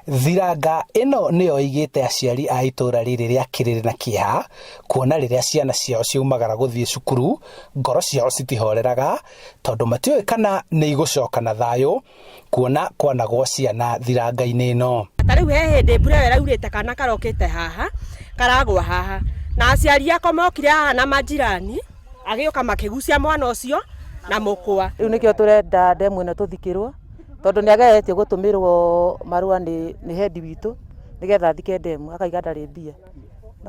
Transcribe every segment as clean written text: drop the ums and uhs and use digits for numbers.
Thiranga ĩno nĩyo ĩigĩte aciari a itũra rĩrĩ rĩa Kĩrĩrĩ na kĩeha kuona rĩrĩa ciana ciao ciaumagara gũthiĩ cukuru ngoro ciao citihoreraga tondũ matiũĩ kana nĩ igũcoka na thayũ kuona kwanagwo ciana thiranga-inĩ ĩno. Ta rĩu he hĩndĩ mbura ĩyo ĩraurĩte kana karokĩte haha karagwa haha na aciari akwa mokire haha na majirani agĩũka makĩgucia mwana ũcio na mũkwa. Rĩu nĩkĩo tũrenda ndemu ĩno tũthikĩrwo tondũ nĩ ageretie gũtũmĩrwo marũa nĩ head witũ nĩgetha athike ndemu akaiga ndarĩ mbia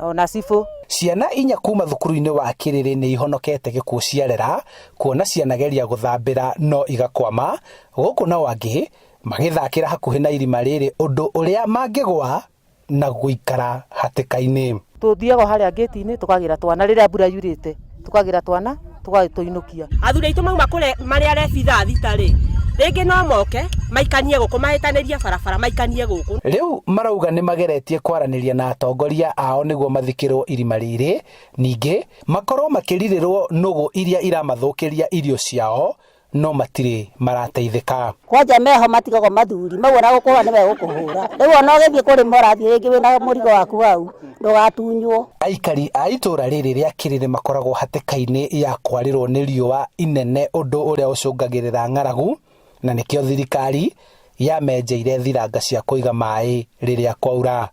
ona cibũ. Ciana inya kuma thukuru-inĩ wa Kĩrĩrĩ nĩ ihonokete gĩkuũ ciarera kuona cianageria gũthambĩra no igakwama gũkũ nao angĩ magĩthakĩra hakuhĩ na irima rĩrĩ ũndũ ũrĩa mangĩgwa na gũikara hatĩka-inĩ. Tũthiaga o harĩa ngĩti-inĩ tũkagĩra twana rĩrĩa mbura yurĩte tũkagĩra twana tũgagĩtũinũkia. Athuri aitũ mauma kũrĩa marĩ arebi 6:00 rĩ, rĩngĩ no moke maikanie gũkũ mahĩtanĩrie barabara maikanie gũkũ. Rĩu marauga nĩ mageretie kwaranĩria na atongoria ao nĩguo mathikĩrwo irima rĩrĩ, ningĩ makorwo makĩrirĩrwo nũgũ iria iramathũkĩria irio ciao no matirĩ marateithĩka. Kwanja meho matigagwo mathuri mau ona gũkũhũra nĩ megũkũhũra rĩu ona ũgĩthiĩ kũrĩma ũrathiĩ rĩngĩ wĩna mũrigo waku hau ndũgatunywo. Aikari a itũra rĩrĩ rĩa Kĩrĩrĩ makoragwo hatĩka-inĩ ya kwarĩrwo nĩ riũa inene ũndũ ũrĩa ũcũngagĩrĩra ng'aragu na nĩkĩo thirikari yamenjeire thiranga cia kũiga maĩ rĩrĩa kwaura.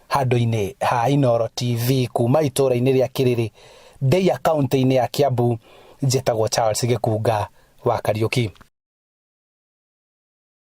Handũ-inĩ ha Inooro TV kuma itũra-inĩ rĩa Kĩrĩrĩ, Ndeiya kaũntĩ-inĩ ya Kiambu, njĩtagwo Charles Gĩkunga wa Kariũki.